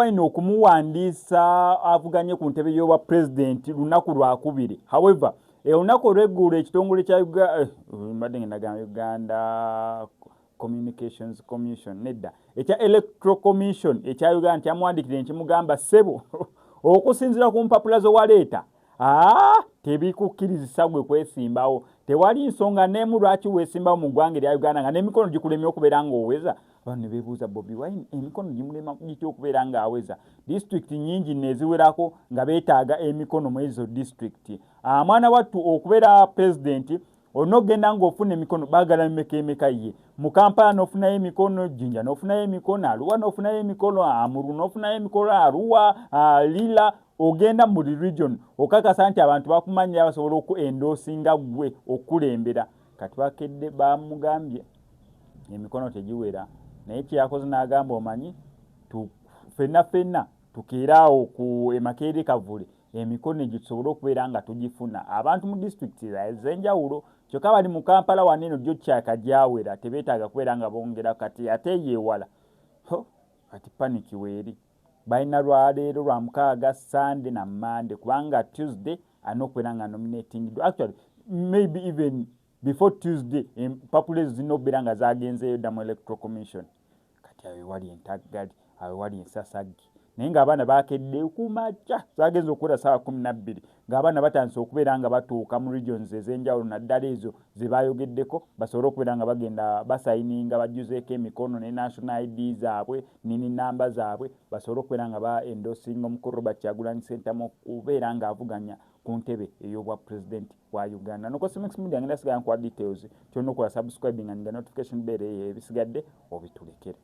Wine okumuwandiisa avuganye ku ntebe y'obwa pulezidenti lunaku lwakubiri. However, olunaku olweggulo ekitongole kya mbadde ngenda gamba Uganda Communications Commission, nedda, ekya Electoral Commission ekya Uganda kyamuwandiikire nkimugamba, "Ssebo, okusinziira ku mpapula z'owaleeta, tebikukkirizisa gwe kwesimbawo. Tewali nsonga n'emu lwaki weesimbawo mu ggwanga erya Uganda nga n'emikono gikulemye okubeera ng'oweza." Abantu ne beebuuza, Bobi Wine emikono gimulema gitya okubeera ng'aweza? Disitulikiti nnyingi neziwerako nga beetaaga emikono mu ezo disitulikiti. Mwana wattu, okubeera pulezidenti olina okugenda ng'ofuna emikono. Baagala mimeka emeka? Ye mu Kampala n'ofunayo emikono, Jinja n'ofunayo emikono, Aluwa n'ofunayo emikono, Amuru n'ofunayo emikono, Aruwa, Lira, ogenda mu buli region okakasa nti abantu bakumanyira, basobola oku endorsinga ggwe okukulembera. Kati bakedde bamugambye emikono tegiwera, naye kyeyakoze n'agamba, "Omanyi, ffenna ffenna tukeeraawo ku emakeere Kavule, emikono egyo tusobole okubeera nga tugifuna." Abantu mu disitulikiti ez'enjawulo kyokka bali mu Kampala wano eno gyo kyaka gyawera, tebeetaaga kubeera nga bongera. Kati ate yeewala kati panic weeri. Balina lwaleero lwa mukaaga, Sunday na Monday, kubanga Tuesday alina okubeera nga nominatingiddwa. Actually, maybe even before Tuesday empapula ezo zirina okubeera nga zagenzeeyo dda mu Electoral Commission. Kati awo ewali entaggali, awo ewali ensasagge, naye ng'abaana bakedde ku makya, zagenza okuwera saawa 12 ng'abaana batandise okubeera nga batuuka mu regions ez'enjawulo, naddala ezo ze bayogeddeko, basobole okubeera nga bagenda basayininga, bajjuzeeko emikono ne national ID zaabwe nini namba zaabwe, basobole okubeera nga ba endorsinga omukulu Robert Kyagulanyi Ssentamu okubeera ng'avuganya ku ntebe ey'obwa pulezidenti wa Uganda. Noko Cmix Media ngenda sigala nkuwa details. Kyolina okukola, subscribing and notification bell. Eyo ebisigadde obitulekere.